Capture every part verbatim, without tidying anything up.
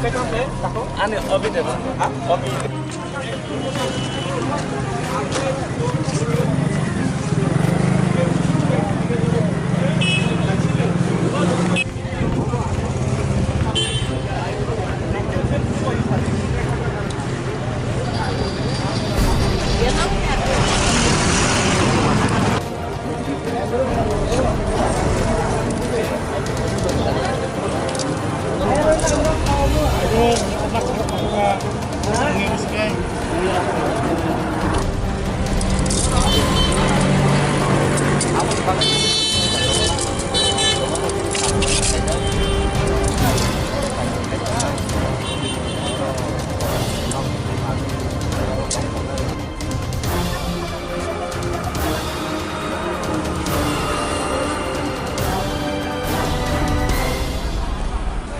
Ani obi de ba? Obi.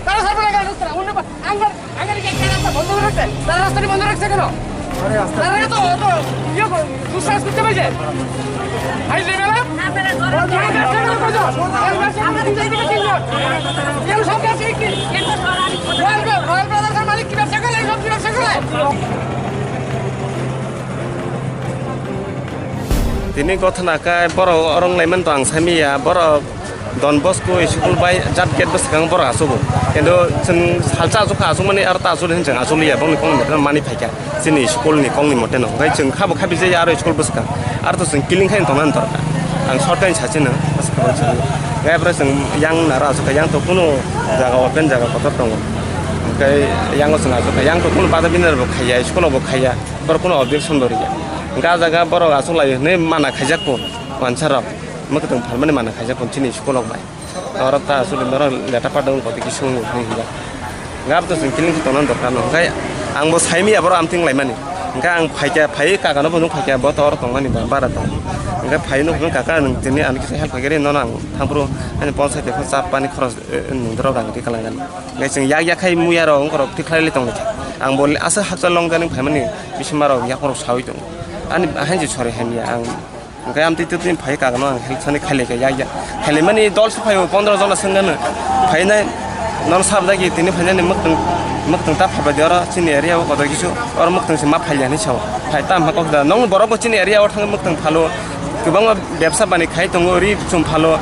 তারা সর্বনাশ করে দিচ্ছে না। অন্য পা-, আঙ্গার, আঙ্গার কি একটা রাস্তা বন্ধ করে রাখছে? তারা রাস্তাটি বন্ধ রাখছে কেন? তারা তো অত ইয়ে করে, দুঃসাহস করতে পারছে। হাই লেভেলে? কেন সব ব্যবসা কি? রয়্যাল ব্রা-, রয়্যাল ব্রাদার্সের মালিক কি ব্যবসা করে? এই সব কি ব্যবসা করে? Tini gothana khe borok orong laiman to ang saimanya, borok Don Bosco school bai jat gate bwskango borok achugo. Kintu chwng salsa achukha, achukmani aro ta achuli hinwi chwng achuliya, bongni kokni mote mani phaikha chini school ni kokni mote no. Hwnkhe chwng khabo khabi jaya aro school bwskang, aro to chwng kiling khai tongna dorkar. Ang short khe sachino, hwnkhe abo chwng yang naro achukha, yang to kunu jaga open jaga kotor tongo. Hwnkhe yango chwng achukha, yang to kunu bada bini bo khaiya, school bo khaiya. Borok kunu objection bo riya. Hwnkhe ah jaga borok achuk lai hwnwi mana khaijak po, wansa rok. Mwkhwtwng phalmani mana khaijak po chini school rok bai. Norok ta aswk norok leta pada wng kotwi kisa wng hinjak. Hwnkhe abo to chwng kiling khe tongna dorkar no. Hwnkhe ang bo saimanya borok amtwng laimani. Hwnkhe ang phaikha, phaiwi kaka no bo nuk phaikha, bo to oro tongmani ba, bara tong. Hwnkhe phaiwi nuk phano kaka nwng tini ani kisa help khaikhe nono ang thangphuru ani ponchayat khe chap pani khoros, eh, nwng dorok rang twi kalangan. Hwnkhe chwng yak yak khai muya rok wngkhorok tikhlai tonglaikha. Ang bo aswk hakchal longjaknai phaimani bisinma rok yakhorok sawi tongo. Ani hainse sori hamya ang. Hwnkhe amtwi twtwi phai kagano ang help sani khailai kha yak yak. Khailaimani dol se phaio pondro jona swngano. Phainai non sabjagwi tini phainani mwktwng, mwktwng ta phalbaidi oro chini area o kotor kisu oro mwktwng se ma phailiya hinwi sao. Phai tamo kok da nong borok bo chini area o thangwi mwktwng phalo. Kwbangma bebsa bani khai tongo, ri chum phalo,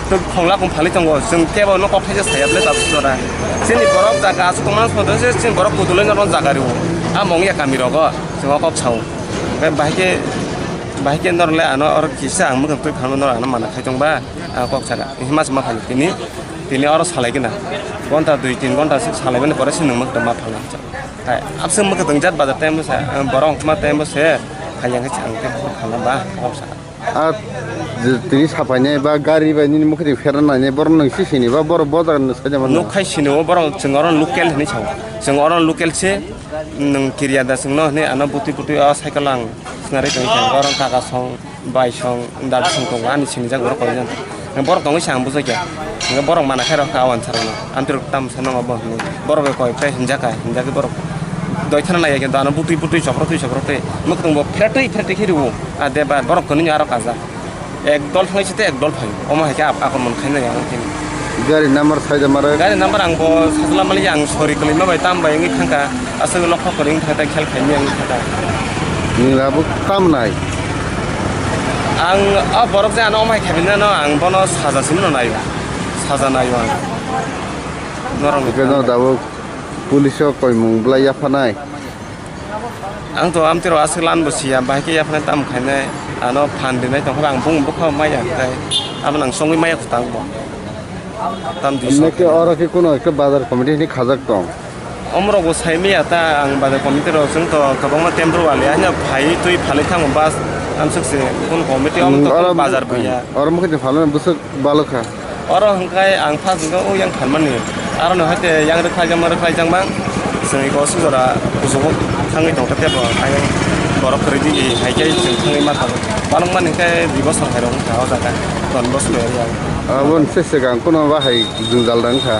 tei khongla khong phalwi tongo. Chwng kebo no kok thaisa saya bwle tabuk jora. Chini borok jaga aswk tongmani sabo se chini borok kudulwi norok jaga rio. A mongya kami rogo chwng o kok sao. Hwnkhe bahai khe, bahai khe norok le ano oro kisa ang mwkhang twi phalma norok ano mana khai tong ba, ang kok saka. Hima se ma phai tini, tini oro salai gana. Gonta dui tin gonta se salai mani pore se nwng mwkhang ma phalna. Hai, abswk mwkhang jat bazar time se, borok ma time se, hai yang khe ang khe phalna ba, kok saka. A je tini sapainai ba gari bai nini mwkhwtwi pherna nainai borok nwng si sini ba borok bo jaga nwng saida mano. Nuk khai sini o borok chwng oro local hinwi sao. Chwng oro local se nwng kiriya da chwngno hinwi ano butwi butwi o cycle ang swnarwi tongwi kha oro kaka song bai song dadu song tongo ani sinijak borok koijan. Borok tongwi se ang bujai kha. Hwnkhe borok mana khe rw kha o ansarokno. Amtwrwk tamo sanw bo hinwi. Borok bai koi khe hinjak kha, hinjak khe borok doithana naiya kintu ano butwi butwi choproptwi choproptwi. Mwktwng bo pheretwi pheretwi khe rwo. A de ba borok kwnwi aro kaja. Ek dol thangwi site ek dol phaio. Omo hai khe ak-, akromon khaina ya ang khe. Gari number sai da mara? Gari number ang bo sajla mali ang sori kwlwima bai tam bai wngwi thangkha. Aswk lokho kwrwi wngkha tei khel khaimya wngkha ta. Nwng abo tam nai? Ang a borok je ano omo hai khaimani no ang bono saja simi no naio. Saja naio ang. Norok ni. Hwnkhe no tabuk police o koimung bwlai yaphanai? Ang to amtwi rok aswk lan bo siya, bahai khe yaphanai tamo khainai, ano phan rinai tongkha, ang bung bwkha maya, tei abo nang chongwi maya kwtal bo. Tam dui Hwnwi khe oro khe kuno ekta bazar committee hinwi khajak tong. Omorok bo sai maya ta, ang bazar committee rok chwng to kwbangma temporary wali, haino phai twi phalwi thango bus, amswk se kun committee, omo to Hmm, oro, bazar buya. Oro mukhe twi phalmani bwswk balwkha. Oro hwnkhe ang first hwnkhe o yang phalmani. Aro no haite yang rwkhlaijak ma rwkhlaijak bang. Chwng eko aswk jora kuchugo thangwi tongkha tebo. Ayang borok kwrwi di hai khe chwng thangwi ma thango. Balwk mani hwnkhe dui bosor hai rok wngkha o jaga. Don Bosco area. Aboni se swkang kuno bahai jwngjal da wngkha.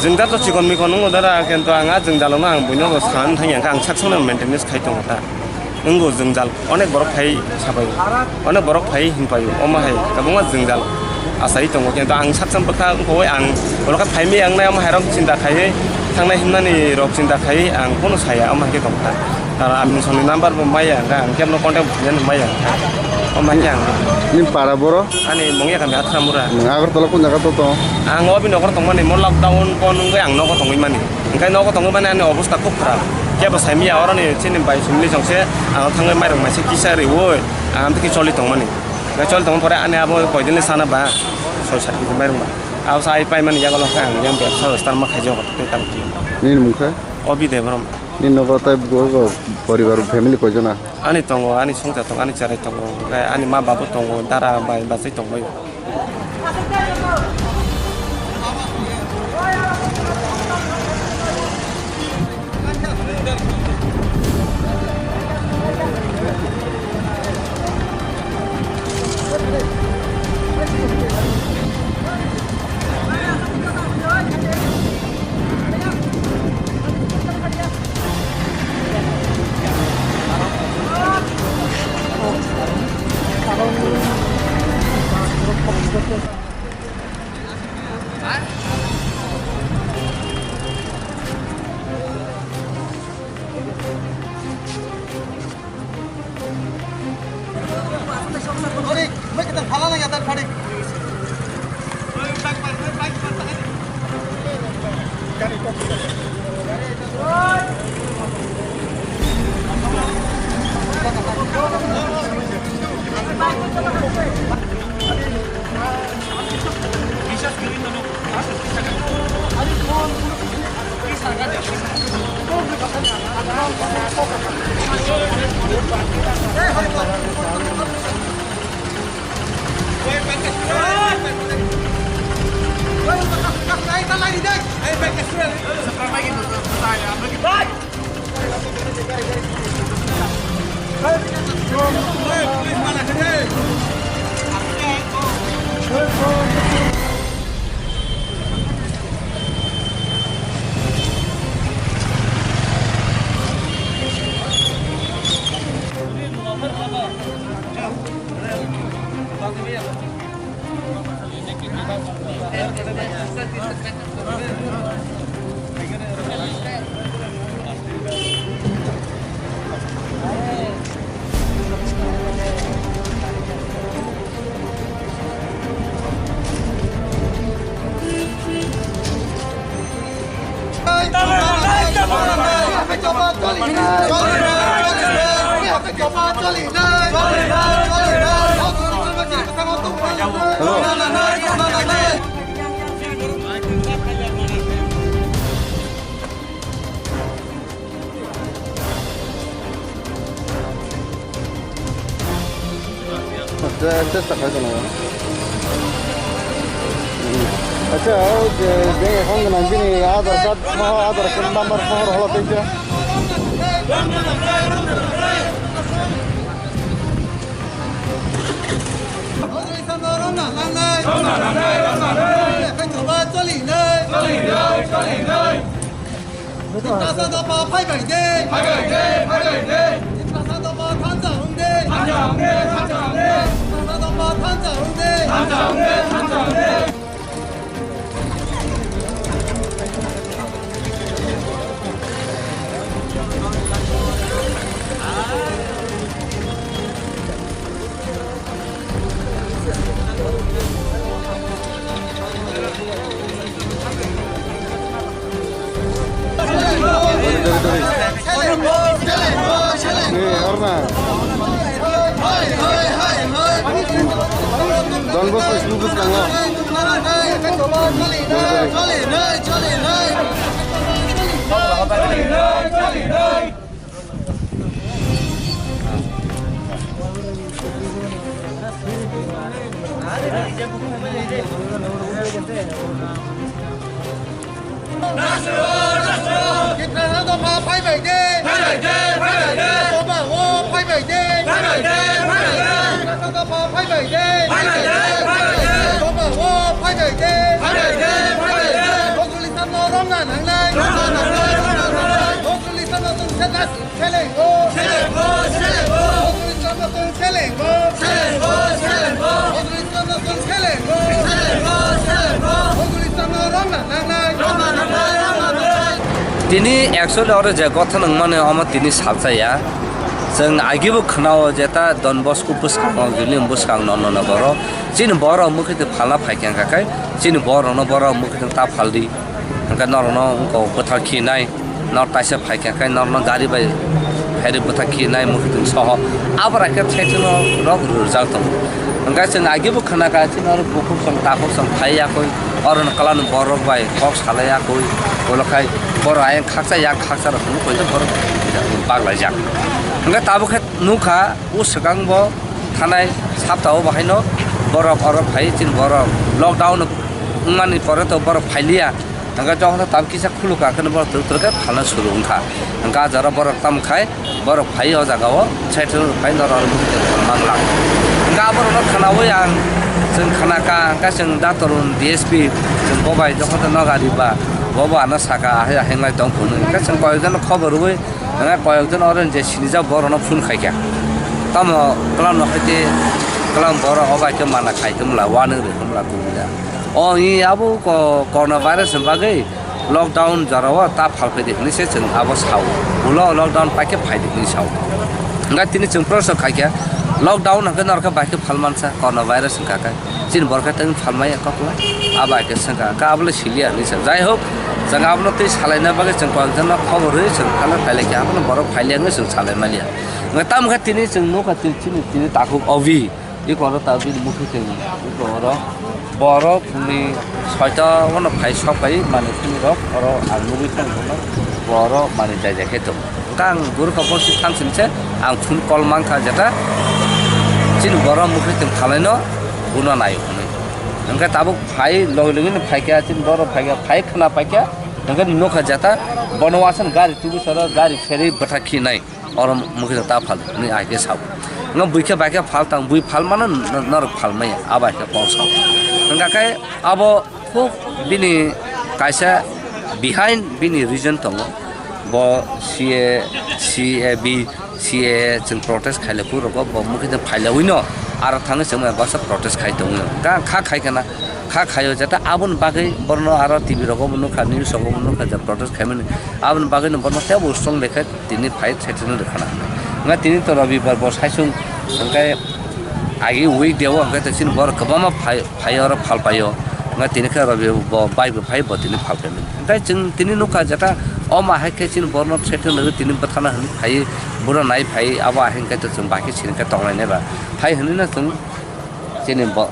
Jwngjal to chikon mikon wngo dara, kintu ang a jwngjal no ang buino bo san thangya, ang sak songno maintenance khai tongo ta. Wngo jwngjal, onek borok phai sabai, onek borok phai hinpai, omo hai kwbangma jwngjal achai tongo, kintu ang sakchang bwkha wngkha ang, oro khe phaimai ang nai omo hai rok chinta khaiwi Thangnai himnani rok chinta khai ang kono saya, omo hai khe tong kha. Karon ang songni number bo maya, hwnkhe ang kebo contact bo khainani maya, omo hai khe ang. Nini para boro? Ani mungya kami Athramura. Nwng Agartala kun jaga to tong? Ang o bini nokor tongmani, mo lockdown pon wngwi ang nogo tongwi mani. Hwnkhe nogo tongwi mani ani obostha khub kharap. Kebo saimya oroni chini bai sumli jongse ang thangwi mairok maise kisa riwi ang amtwkhe choli tongmani. Hwnkhe choli tongma pore ani abo koidinni sana ba soi sat kg mairok ba. Abo sa ai paimani yago lokha ang yang bebsa start ma khaijago tei tamo khe. Nini mung khe? Obi Debrom. Nini nogo tei bo, bo poribar family koijona? Ani tongo, ani songcha tongo, ani cherai tongo, hwnkhe ani ma babu tongo, dara bai bachai tongbaio. Acha, acha, sakha jana. Acha, o je, je account gwnang bini Aadhaar card soho, Aadhaar card number soho rw holo tei khe. Tiprasa dopha phaibai de. Phaibai de, phaibai de. Tiprasa dopha thansa hung de. Thansa hung de, thansa hung de. Tiprasa dopha thansa hung de. Thansa hung de, thansa hung de. Don Bosco school bwskango. Tiprasa dopha phaibai de. Phaibai de, phaibai de. Dopha o phaibai de. Phaibai de, phaibai de. Tiprasa dopha phaibai de. Phaibai de, phaibai de. Dopha o phaibai de. Phaibai de, phaibai de. Hokuli samno rwngna nangnai. Rwngna nangnai, rwngna nangnai. Hokuli samno tong sedas. Selengo! Selengo! Selengo! Hokuli samno tong selengo! Selengo! Selengo! Hokuli samno tong selengo! Selengo! Selengo! Hokuli samno rwngna nangnai! Rwngna nangnai! Rwngna nangnai! Tini actually oro je gotha nangmani omo tini salsa ya. Chwng agibo khwnao je ta Don Bosco bwskango, Julian bwskango no no no borok. Chini borok mukhe twi phalna phaikha kha kai. Chini borokno borok mukhe twi ta phaldi. Hwnkhe norokno wngkha bwthar khinai. Nor taisa phaikha kai norokno gari bai phairwi bwthar khinai mukhe twi soho. Abo rakhe thaichino rok rwjak tongo. Hwnkhe chwng agibo khwnakha chini oro bukhuk song takhuk song phai yakwi. Oro no kwlano borok bai kok salai yakwi, ulo khai borok ayang khaksa yang khaksa rok phunuk koito borok baglaijak. Hwnkhe tabuk khe nukha o swkang bo thanai sapta o bahaino borok oro phai chini borok lockdown wngmani pore to borok phailiya. Hwnkhe jokhon tabuk kisa khulukha khe borok twrwk twrwk khe phalna suru wngkha. Hwnkhe ah jora borok tamo khai Borok phai o jaga o, saichwng phai norok manglang. Hwnkhe aborokno khwnaui ang, chwng khwnakha, hwnkhe chwng datorun D S P, chwng bobai jokhon no gari ba, bobo ano saka, ahai ahai wngwi tong phunwi. Hwnkhe chwng koyokjano khobor rwui, hwnkhe koyokjon oro je sinijak borokno phone khaikha. Tamo kwlangno haikhe, kwlang borok obo haikhe mana khai khe mla, wanung rw khe mla kubui da. O, i abo ko-, corona virus ni bagwi lockdown jorao ta phalphaidi hinwi se chwng abo sao. Ulo lockdown paikhe phaidi hinwi sao. Hwnkhe tini chwng proso khaikha, lockdown hwnkhe norokhe baikhe phalmansa, corona virus wngkha khe. Chini borokhe tei phalmaya kokla, a baikhe swngkha, khe abole siliya hinwi sa. Jai hok, chwng abono tei salaina bagwi chwng koyokjano khobor rwi chwng phano phailaikha, abono borok phailia hinwi chwng salaimaliya. Hwnkhe tamokhe tini chwng nukha tini, chini tini takhuk obi. Iko oro ta bini mukhi twi iko oro borok ni soita ono phai sok pai mani phunirok oro ang nugui tong phano borok mani jai jai khe tongo. Hwnkhe ang guru kha bosi thang sini se ang phun call mankha jeta chini borok mukhi twi thalaino buno nai hwnwi. Hwnkhe tabuk phai logi logi no phaikha chini borok phaikha phai khna paikha hwnkhe nukha jeta bono wasang gari tubu soro gari pherwi bwthak khi nai. Oro mukhe ta phal ni ai khe sao. Nga bui khe bai khe phal tang, bui phal mano n-, norok phal maya, abo hai khe kok sao. Hwnkha khe abo khub bini kaisa behind bini reason tongo. Bo C A, C A B, C A A chwng protest khaile phuru rogo bo mukhe phailawi no aro thangwi chwng bai baksa protest khai tongo. Ga kha khai kana, kha khaio jeta aboni bagwi borno aro T V rogo bo nukha, news rogo bo nukha je protest khaimani. Aboni bagwi no borno tebo strong lekha. Tini phai saichwng rwkhana. Nga tini to Robibar bo saichwng hwnkhe agi week day o hwnkhe to chini borok kwbangma phai, phai oro phal paio. Nga tini khe Robi bo bai bo phai bo tini phal paimani. Hwnkhe chwng tini nukha jeta o ma hai khe chini borno saichwng rwgwi tini bwthana hwnwi phai buro nai phai abo ahai hwnkhe to chwng bai khe sini khe tongnai nai ba. Phai hwnwi no chwng chini bo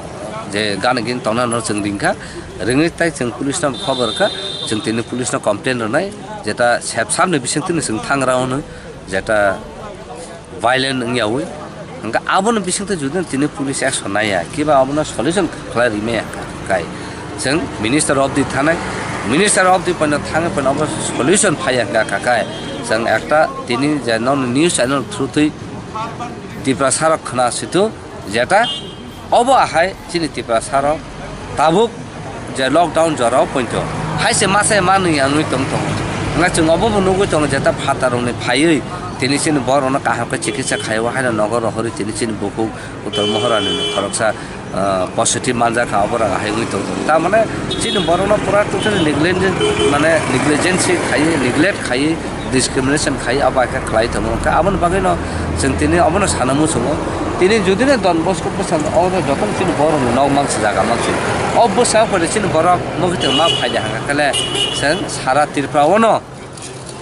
je gana gini tongna no chwng ringkha. Ringwi tai chwng police no khobor kha. Chwng tini police no complain rwnai jeta sep samni bisingtwi no chwng thangra hwnwi. Jeta violent wngyawi hwnkhe aboni bisingtwi jodi tini police action naiya kiba abono solution khlai rimaya kai chwng minister of the thanai minister of the poino thangwi poino obo solution phaiya hwnkha kha kai chwng ekta tini je non news channel through twi Tiprasa rok khna situ jeta Obo ahai chini Tiprasa rok tabuk je lockdown jorao poito hai se masa manwi wngwi tong tongo. Wngkha chwng obo bo nugwi tongo jeta phatarokni phaiwi tini chini borokno kaham khe chikitsa khaio haino nogo rohorwi tini chini bukhuk Uttor Moharani ni khoroksa, ah, positive manjakha obo rok ahai wngwi tong tongo. Tamane chini borokno pura totally negligent mane negligence khaiwi neglect khaiwi discrimination khai abo hai khe khlai tongo. Hwnkhe aboni bagwino chwng tini abono sana muchungo. Tini judino Don Bosco bwskango oro jotono chini borokni nok mangsi jaga mangsi. O bwsa pore chini borok mokitwng ma phaida hwnkha khe le chwng sara Tripura ono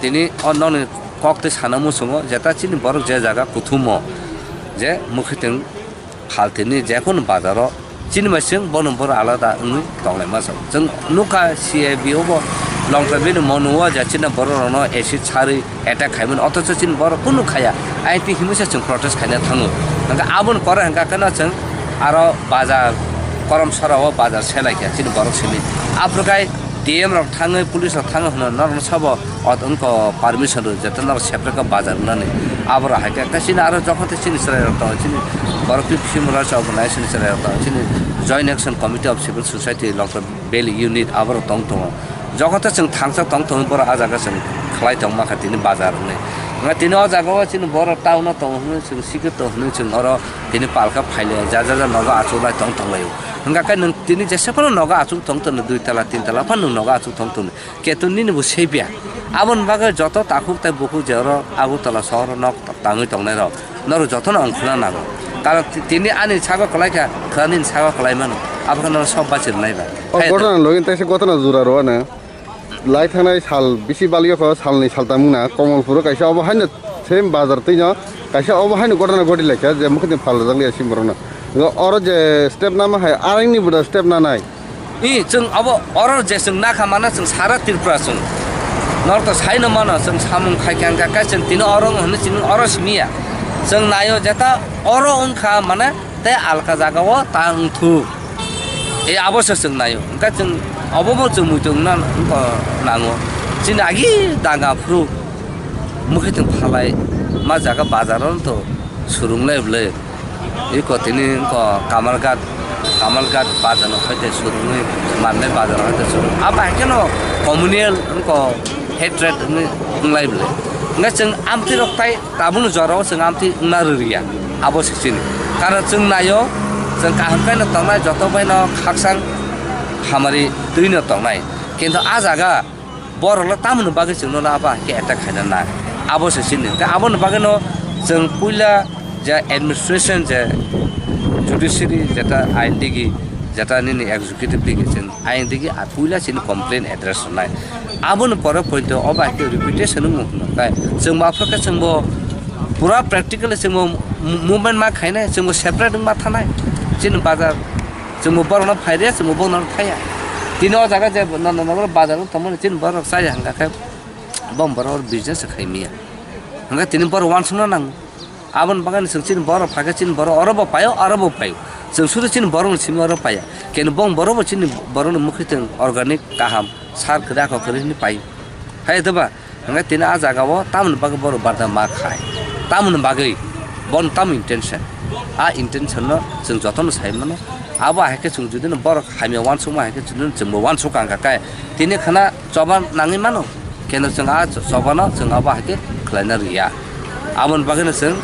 tini o nokni kok twi sana muchungo jeta chini borok je jaga kuthumo je mokitwng Phaltini jekunu bazaro chini bai chwng bono bono alada wngwi tonglaima chwng. Chwng nukha C A B o bo longkha bini monuo ja chini borok rokno acid sarwi attack khaimani, othocho chini borok kunu khaya. Aiti hinwi se chwng protest khaina thango. Hwnkhe aboni pore hwnkha kheno chwng aro bazar Koromsora o bazar selai kha chini borok simi. Aphuru khai D M rok thangwi police rok thangwi hwno norokno sabo Ot wngkha permission rw, jeta norok separate khe bazar wngnani. Aboro hai khe, khe chini aro jokhon tei chini chwrairok tongo, chini borok twi bisingo rw chok wngnai chini chwrairok tongo, chini Joint Action Committee of Civil Society Longkha Valley Unit aborok tong tongo. Jokhon tei chwng thangsa tong tongo, borok ah jaga chwng khlai tong mankha tini bazar wngnai. Wngkha tini o jaga o chini borok town o tongo hwnwi chwng sikhe tongo hwnwi chwng oro tini palkha phaile ja ja ja nogo achuk lai tong tong laio. Wngkha khe nwng tini jesa phano nogo achuk tong tono dui tala tin tala phano nwng nogo achuk tong tono. Keto nini bo sepiya. Aboni bagwi joto takhuk tei bukhuk je oro Agartala sohoro nok tangwi tongnairok, norok jotono wngkhwna nango. Karon ti-, tini ani sago kwlai kha, khwlani sago kwlai mano. Abo khe norok sob bachi rwnai ba. O hai ghotona logi teisa ghotona jora rwano. Lai thangnai sal bisi baligya kho, salni saltam wngna Komolpuro kaisa obo haino same bazar twino kaisa obo haino ghotona ghoti laikha je mukhuitwng phalrwjak liya simi borokno. Oro je step nama hai arangni buda step nanai. I, chwng abo oro je chwng nakha mana chwng sara Tripura chwng. Norok to saino mano chwng samung khai kha wngkha khe chwng tini oro wng hwnwi chwng oro simiya. Chwng naio jeta oro wngkha mane tei alka jagao ta wngthuk. E abo se chwng naio. Wngkha chwng obo bo chwng muitu wngna wngkha nango. Chini agi danga phuru mukhuitwng phalai ma jaga bazaro to surunglai bwlai. Iko tini wngkha Kamalghat, Kamalghat bazar no hai te surungwi mannai bazar no hai te surung. Abo hai kheno communal wngkha hatred wngwi wnglai bwlai. Wngkha chwng amtwi rok tai tabukni jorao chwng amtwi wngna rwriya. Abo se chini. Karon chwng naio, chwng kaham khe no tongnai joto bai no khakchang hamari twi no tongnai. Kintu a jaga borok le tamoni bagwi chwngno le abo hai khe attack khaina nang. Abo se chini. Hwnkhe aboni bagwino chwng puila je administration je judiciary jeta ain digi jeta nini executive digi chwng ain digi a puila chini complaint address rwnai. Aboni pore poito obo hai khe reputation wngmo hwnwi khe chwng bo aphuru khe chwng bo pura practically chwng bo movement ma khainai chwng bo separate wngma thanai chini bazar. Chwngbo borokno phai rwya, chwngbo bono phaiya. Tini o jaga je nono nono bazar wng tongmani chini borok chaya hwnkha khe bo borok business se khai manya. Hwnkhe tini borok uansukna nango. Aboni bagwi chwng chini borok phai khe chini borok oro bo paio, oro bo paio. Chwng sudu chini borokni simi oro paiya. Keno bo borok bo chini borokni mukhuitwng organic kaham sar kwrwi akhor kwrwi hwnwi paio. Hai doba? Hwnkhe tini a jagao tamoni bagwi borok barda ma khai, tamoni bagwi bono tamo intention, a intention no chwng jotono sai mano. Abo hai khe chwng jodi no borok hamya uansukma hai khe chwng, chwngbo uansuk kha wngkha khe tini khana choba nangwi mano, keno chwng a choba no chwng abo hai khe khlaina rwya. Aboni bagwi no chwng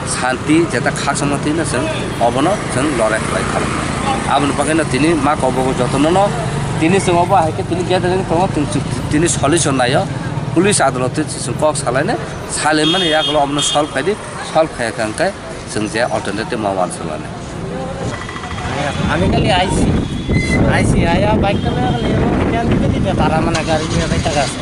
santi jeta khakchangma twi no chwng obono chwng lorai khlai kha. Aboni bagwi no tini ma kobogo jotono no tini chwng obo hai khe tini gathering tongo, chwng tini solution naio, police adolot twi chwng kok salainai, salaimani yagulo obono solve khai di, solve khai kha hwnkhe chwng je alternative ma uansuk lanai. আমি খালি আইছি, আইছি, আয়া বাইকটা লইয়া খালি এরকম স্ট্যান্ড দিকে দিতে তারা মানে গাড়ি নিয়ে যাইতে গেছে।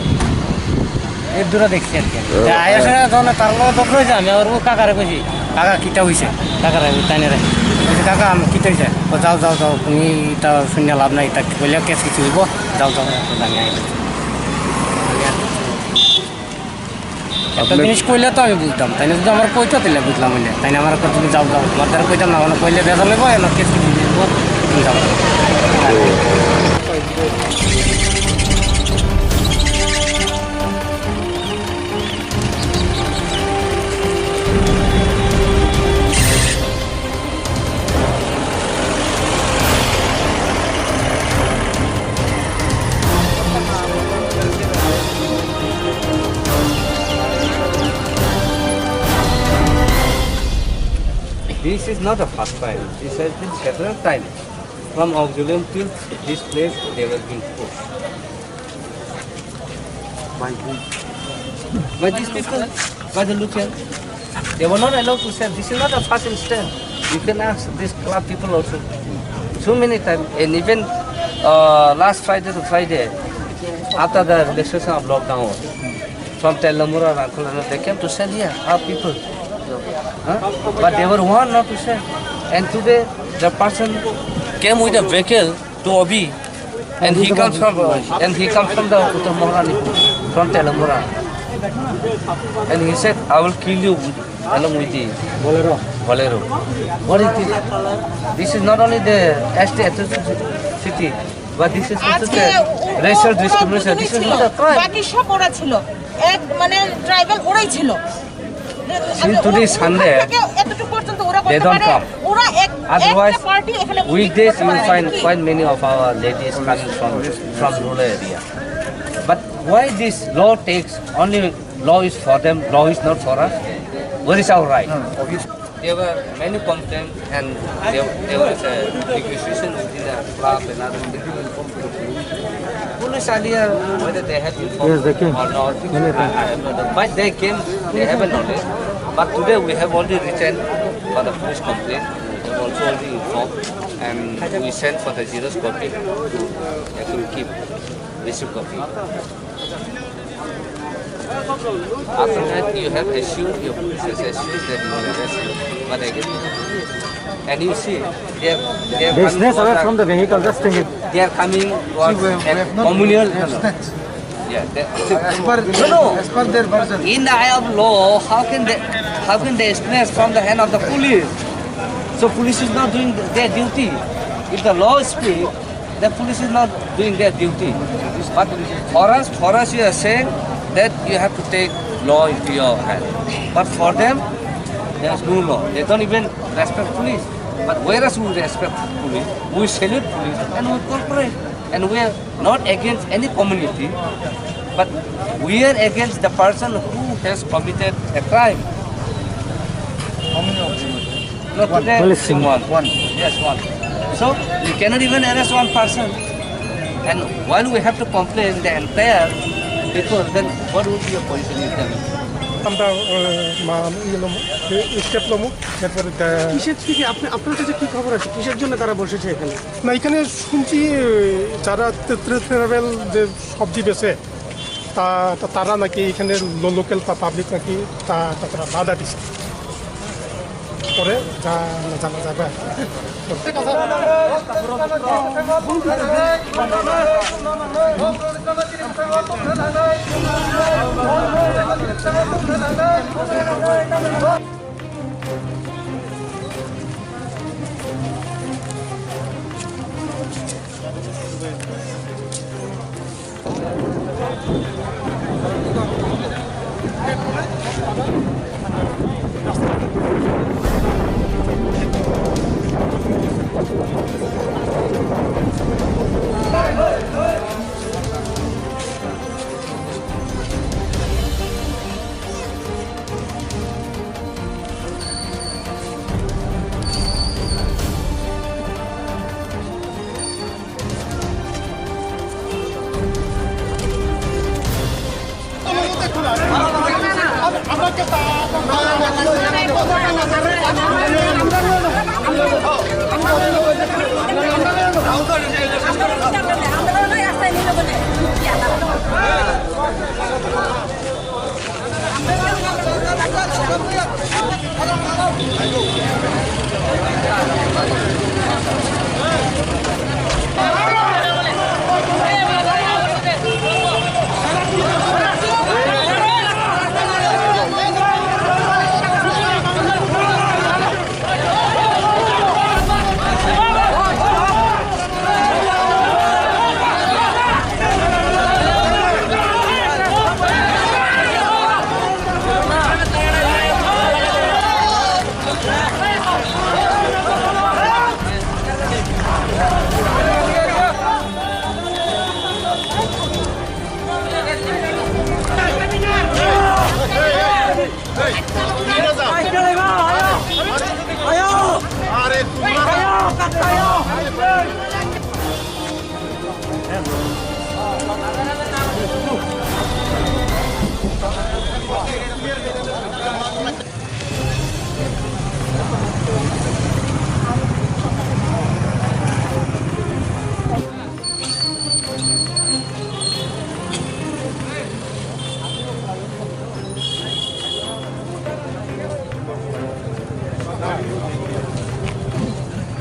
এর দূরে দেখছি আর কি। ও, যে আয়া হ্যাঁ। শুনে যখন তার লগে দখল হয়েছে, আমি আবার ও কাকারে কইছি, "কাকা, কিতা হইছে?" কাকারে আমি তাই রে। বলছি, "কাকা, আমি কিতা হইছে?" "ও যাও, যাও, যাও, তুমি এটা শুনে লাভ নাই, এটা বললে কেস কিছু হইব, যাও, যাও।" আমি আই একটা আপনি জিনিস কইলে তো আমি বুঝতাম, তাই না? যদি আমার কইতো তাহলে বুঝলাম হইলে, তাই না? আমার কথা তুমি যাও, যাও, তোমার দ্বারা কইতাম না, মানে কইলে বেজাল হইব, এমন কেস কিছু হইব, তুমি যাও। This is not a first time. This has been several times. From Auxilium till this place, they were being pushed. By whom? By these people, by the local. They were not allowed to sell. This is not the first instance. You can ask these club people also. So many times, and even uh, last Friday to Friday, after the relaxation of lockdown, from Telamura and Uncle, they came to sell here, our people. Huh? But they were warned not to sell. And today, the person came with a vehicle to Obi, and he comes from, and he comes from the Uttar Maharani, from Telamura. And he said, "I will kill you with, along with the Bolero." Bolero. What is this? This is not only the S T atrocity, but this is also আজকে the ও, ও, racial ওরা discrimination. দুজনেই This is ছিল, not a crime. বাকি সব ওরা ছিল, এক মানে ট্রাইবাল ওরাই ছিল। See, today is Sunday, ওখান থেকে এতটুকু পর্যন্ত ওরা they করতে don't পারে। Come. ওরা এক, Otherwise, একটা পার্টি এখানে weekdays you will find quite many of our ladies coming from, from rural area. But why this law takes only, law is for them, law is not for us? Where is our right? There were many complaints and there, there was a negotiation within the club and other things. Police earlier, whether they have informed Yes, they came. Or not, Many I, I have not done. But they came, they have a knowledge. But today we have already written for the police complaint. We have also already informed, and we sent for the Xerox copy to actually keep receipt copy. After that, you have assured, your police has assured that you will arrest him. But again, and you see, they are, they are They coming snatch towards away the, from the vehicle, just think it. They are coming towards See, we have, we a have not, communal we have manner. Snatched. Yeah, they, As per, no, no. As per their version. In the eye of law, how can they, how can they snatch from the hand of the police? So police is not doing their duty. If the law speak, the police is not doing their duty. But for us, for us, you are saying that you have to take law into your hand. But for them, there is no law. They don't even respect police. But whereas we respect police, we salute police, and we cooperate. And we are not against any community, but we are against the person who has committed a crime. How many of them? No, One. Today, Police one. One. Yes, one. So, you cannot even arrest one person. And while we have to complain the entire people, then what would be your position, you tell me? আমরা আহ, মা- ইয়ে লমু, স্টেপ লমু, এরপরে দে- কিসের থেকে আপনি, আপনার কাছে কি খবর আছে, কিসের জন্য তারা বসেছে এখানে? না, এখানে শুনছি, এ, যারা ট্রে-, ট্রে-, ট্রেভেল যে সবজি বেচে, তা, তা, তারা নাকি এখানে লো-, লোকাল পা-, পাবলিক নাকি তা, তা তারা বাধা দিছে। পরে যা জানা যাবে আর কি।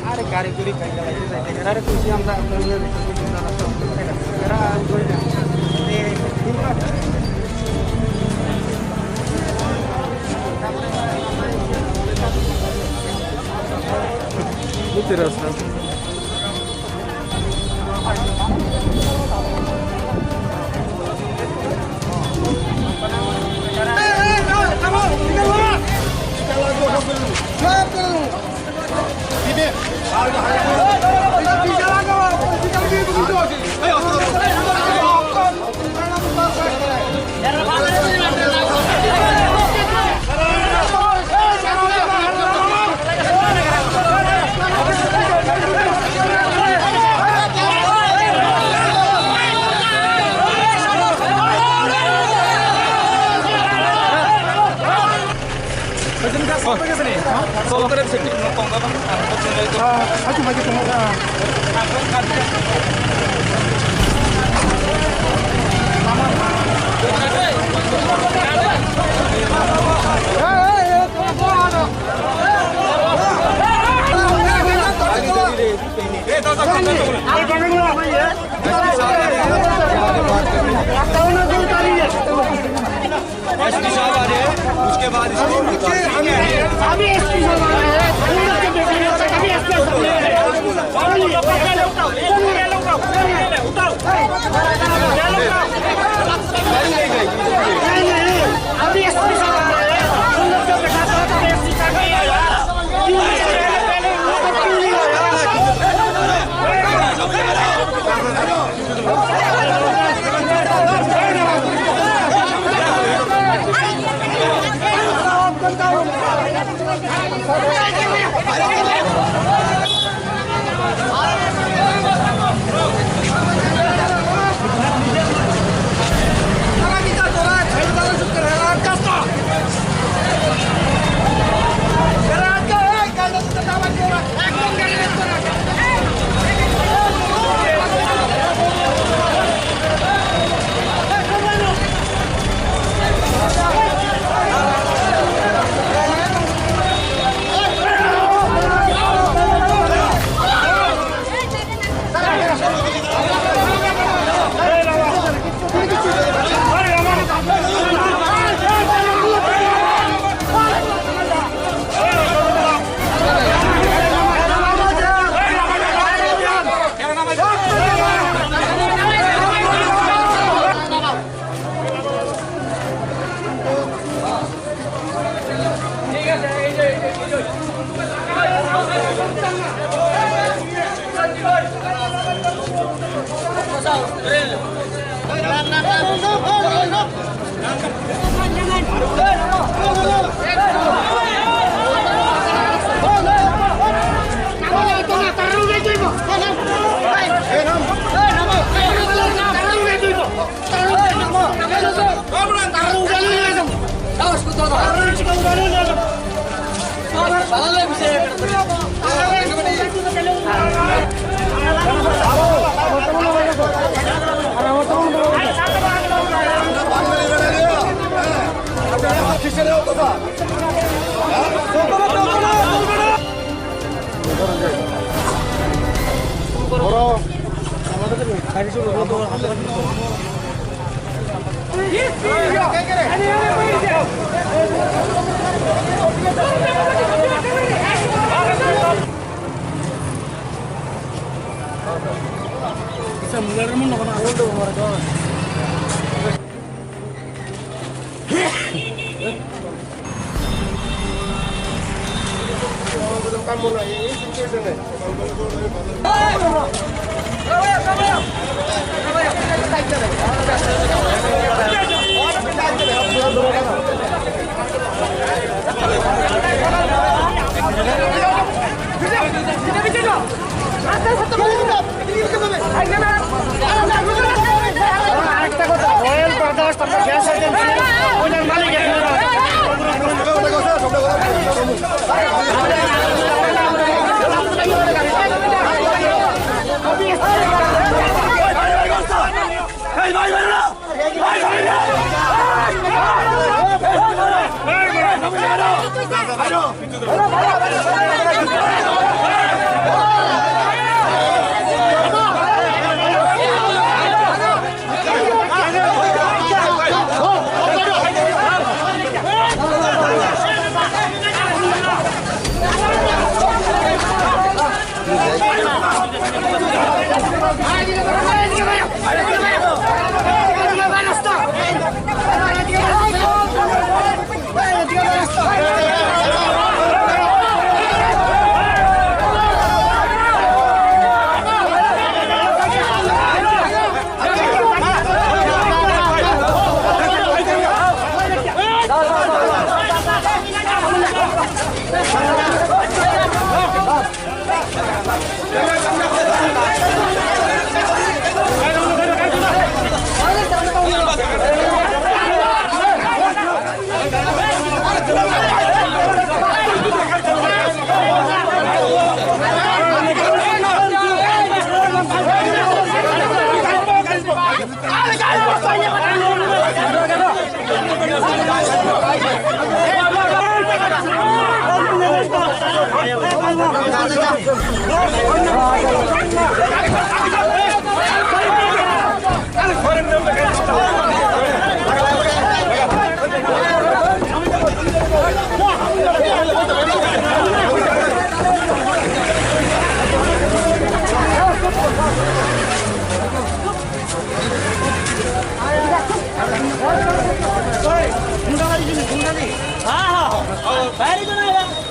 আরে গাড়ি গুড়ি খাই গেল, এই যাইতে গেলে আরে তুই আমরা এরা বুঝতে পারছ না। एसपी साहब आ रहे हैं, उसके बाद इसको निकाल अभी एसपी साहब आ रहे हैं, हम लोग के बेटे ने तक अभी एसपी साहब आ रहे हैं। नहीं, नहीं, अभी एसपी साहब आ रहे हैं, हम लोग के बेटा तो एसपी साहब नहीं आया।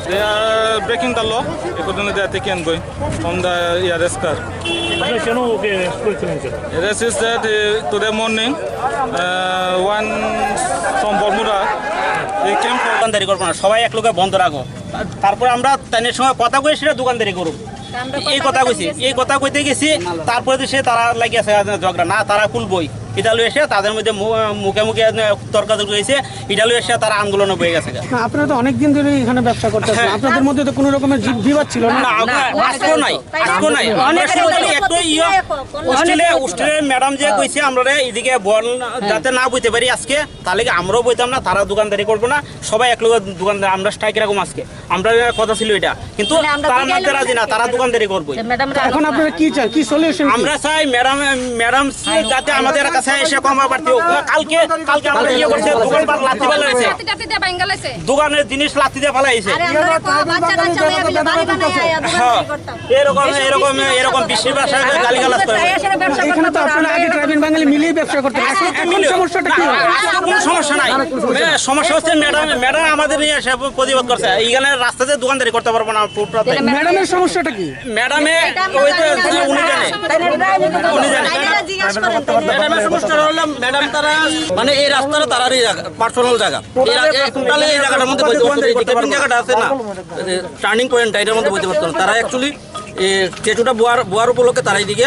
They are breaking the law. Accordingly, they are taken going on the arrest car. আপনি কেন ওকে অ্যারেস্ট করেছিলেন, sir? Arrest is that, uh, today morning, uh, one from Bormura, he came for দোকানদারি করবো না, সবাই এক লগে বন্ধ রাখো। তারপর আমরা তাদের সঙ্গে কথা কই, সেটা দোকানদারি করুক। এই কথা কইছি, এই কথা কইতে গেছি, তারপরে তো সে তারা লাগি আছে ঝগড়া, না তারা কুল বই। এটা লই এসে তাদের মধ্যে মু-, মুখে মুখে তর্কাতর্কি হয়েছে, এটা লই এসে তারা আন্দোলনে বয়ে গেছে। না, আপনারা তো অনেক দিন ধরে এখানে ব্যবসা করতেছেন, হ্যাঁ। আপনাদের মধ্যে তো কোনো রকমের জি-, বিবাদ ছিল না? না, না, আজকেও নাই, আজকেও নাই। অনেক সময় খালি একটু ইয়ে, হোস্টেলে, হোস্টেলের ম্যাডাম যে কইছে আমরা রে এদিকে বল যাতে না বইতে পারি আজকে, তাহলে কি আমরাও বইতাম না, তারা দোকানদারি করবো না, সবাই এক লগে দোকানদার, আমরা স্ট্রাইক রাখবো আজকে। আমরা কথা ছিল এটা, কিন্তু মানে আমরা তারা তো মানতে গেলাম রাজি না, না। তারা দোকানদারি করবো। যে ম্যাডাম এখন আপনারা কি চান, কি সলিউশন? আমরা চাই ম্যাডাম, ম্যাডাম যাতে আমাদের কাছে এসে ক্ষমা প্রার্থী হোক। কালকে, কালকে আমরা ইয়ে করছে, দোকানপাট লাথি ফালাইছে। লাঠি টাঠি দিয়ে ভাঙ্গা লাইছে। দোকানের জিনিস লাথি দিয়ে ফালাইছে। আরে আমরা তো বাচ্চা কাচ্চা লইয়া বলে বাড়ি বানাইয়া আয়া দোকান হ্যাঁ। করতাম। এরকম, এরকম, এরকম বেশিরভাগ সাহেব গালিগালাজ করে। এখানে তো আপনারা আগে ট্রাইবেল বাঙালি মিলেই ব্যবসা করতেন। এখন, এখন সমস্যাটা কি হলো? আজকে কোনো সমস্যা নাই। হ্যাঁ, সমস্যা হচ্ছে ম্যাডাম, ম্যাডাম আমাদের নিয়ে এসে প্রতিবাদ করছে। এখানে রাস্তাতে দোকানদারি করতে পারবো না, ফুটপাতে। ম্যাডামের সমস্যাটা কি? ম্যাডামে ওই তো উনি জানে। উনি জানে। ম্যাডামের সমস্যা হলো ম্যাডাম তারা মানে এই রাস্তাটা তারারই জায়গা, পার্সোনাল জায়গা। এরা এই টোটালি এই জায়গাটার মধ্যে বইতে পারতো না। এই যে টার্নিং পয়েন্ট, এটার মধ্যে বইতে পারতো না। তারা অ্যাকচুয়ালি এই স্ট্যাচুটা বোয়ার, বোয়ার উপলক্ষে তারা এইদিকে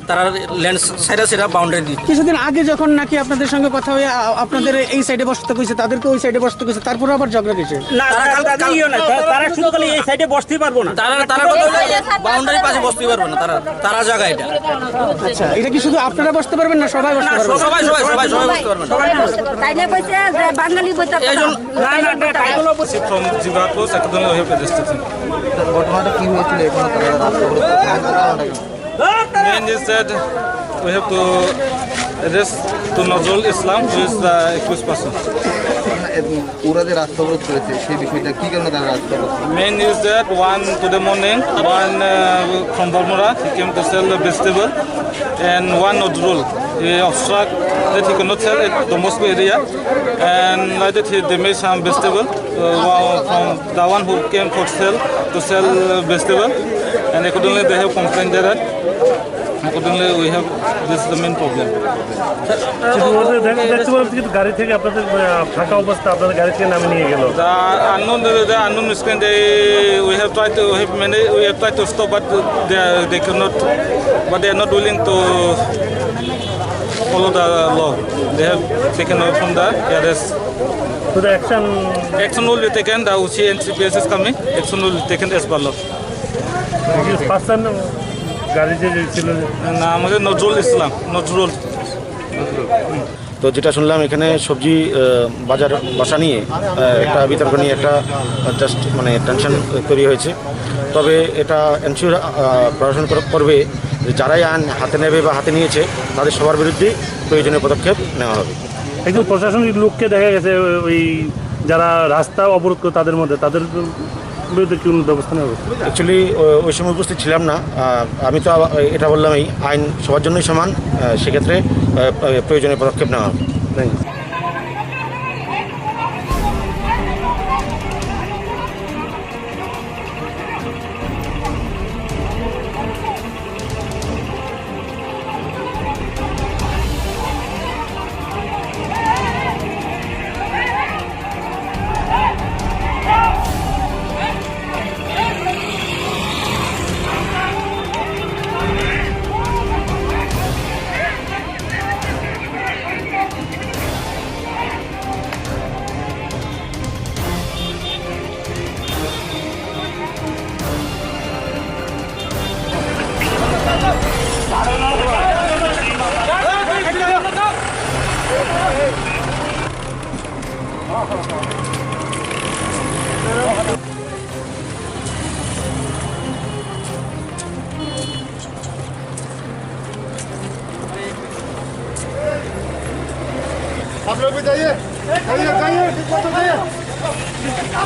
তারা ল্যান্ড সাইডে সেটা বাউন্ডারি দিচ্ছে। কিছুদিন আগে যখন নাকি আপনাদের সঙ্গে কথা হয়ে, আ-, আপনাদের এই সাইডে বসতে কইছে, তাদেরকে ওই সাইডে বসতে কইছে, তারপরে আবার ঝগড়া কিসের? না, তারা তারা কাল, কাল, কাল ইয়ে না, তারা, তারা শুধু খালি এই সাইডে বসতেই পারবো না। তারা, তারা কথা হলো বাউন্ডারির পাশে বসতেই পারবো না, তারা, তারা জায়গা এটা। আচ্ছা, এটা কি শুধু আপনারা বসতে পারবেন না সবাই বসতে না, পারবেন? সবাই, সবাই, সবাই, সবাই বসতে পারবেন। তাই না কইছে যে বাঙালি বইতে এই জন্য না, না, না, না, না। From Jiva Post, accordingly, we have arrested him. ঘটনাটা কি হয়েছিল এখানে তারা রাস্তা অবরোধ করতে? Main is that we have to arrest to Nazrul Islam, who is the accused person. না, এ, ওরা যে রাস্তা অবরোধ করেছে, সেই বিষয়টা কি কারণে তারা রাস্তা অবরোধ করেছে? Main is that one today morning, one, uh, from Bormura, he came to sell the vegetable, and one Nazrul, he obstruct that he cannot sell at Don Bosco area, and like that he damaged some vegetable. Uh, one from the one who came for sale to sell, uh, vegetable, and accordingly they have complained that. Accordingly, we have, this is the main problem. কিন্তু ওদের দেখ-, দেখতে পাচ্ছি কিন্তু গাড়ি থেকে আপনাদের, আহ, ফাঁকা অবস্থা, আপনাদের গাড়ি থেকে নামিয়ে নিয়ে গেল। The unknown, the, the unknown miscreant, they, we have tried to, we have many, we have tried to stop, but they are, they cannot, but they are not willing to follow the law. They have taken away from the arrest. So the action Action will be taken. The O C and C P S is coming. Action will be taken as per law. This person গাড়ি যে ছিল। নাম হচ্ছে নজরুল ইসলাম, নজরুল। তো যেটা শুনলাম এখানে সবজি, আহ, বাজার বসা নিয়ে, আহ, একটা বিতর্ক নিয়ে একটা, আহ, জাস্ট মানে টেনশন তৈরি হয়েছে। তবে এটা এনসিওর, আহ, প্রশাসন কর-, করবে যে যারাই আইন হাতে নেবে বা হাতে নিয়েছে তাদের সবার বিরুদ্ধেই প্রয়োজনীয় পদক্ষেপ নেওয়া হবে। একজন প্রশাসনিক লোককে দেখা গেছে ওই যারা রাস্তা অবরোধ করে তাদের মধ্যে, তাদের বিরুদ্ধে কি কোনো ব্যবস্থা নেওয়া হবে? অ্যাকচুয়ালি, ও-, ওই সময় উপস্থিত ছিলাম না। আহ, আমি তো আবার এটা বললামই, আইন সবার জন্যই সমান। আহ, সেক্ষেত্রে, আহ, প্রয়োজনীয় পদক্ষেপ নেওয়া হবে। Thank you. आप लोग भी जाइए, जाइए, जाइए, ठीक बात है, जाइए।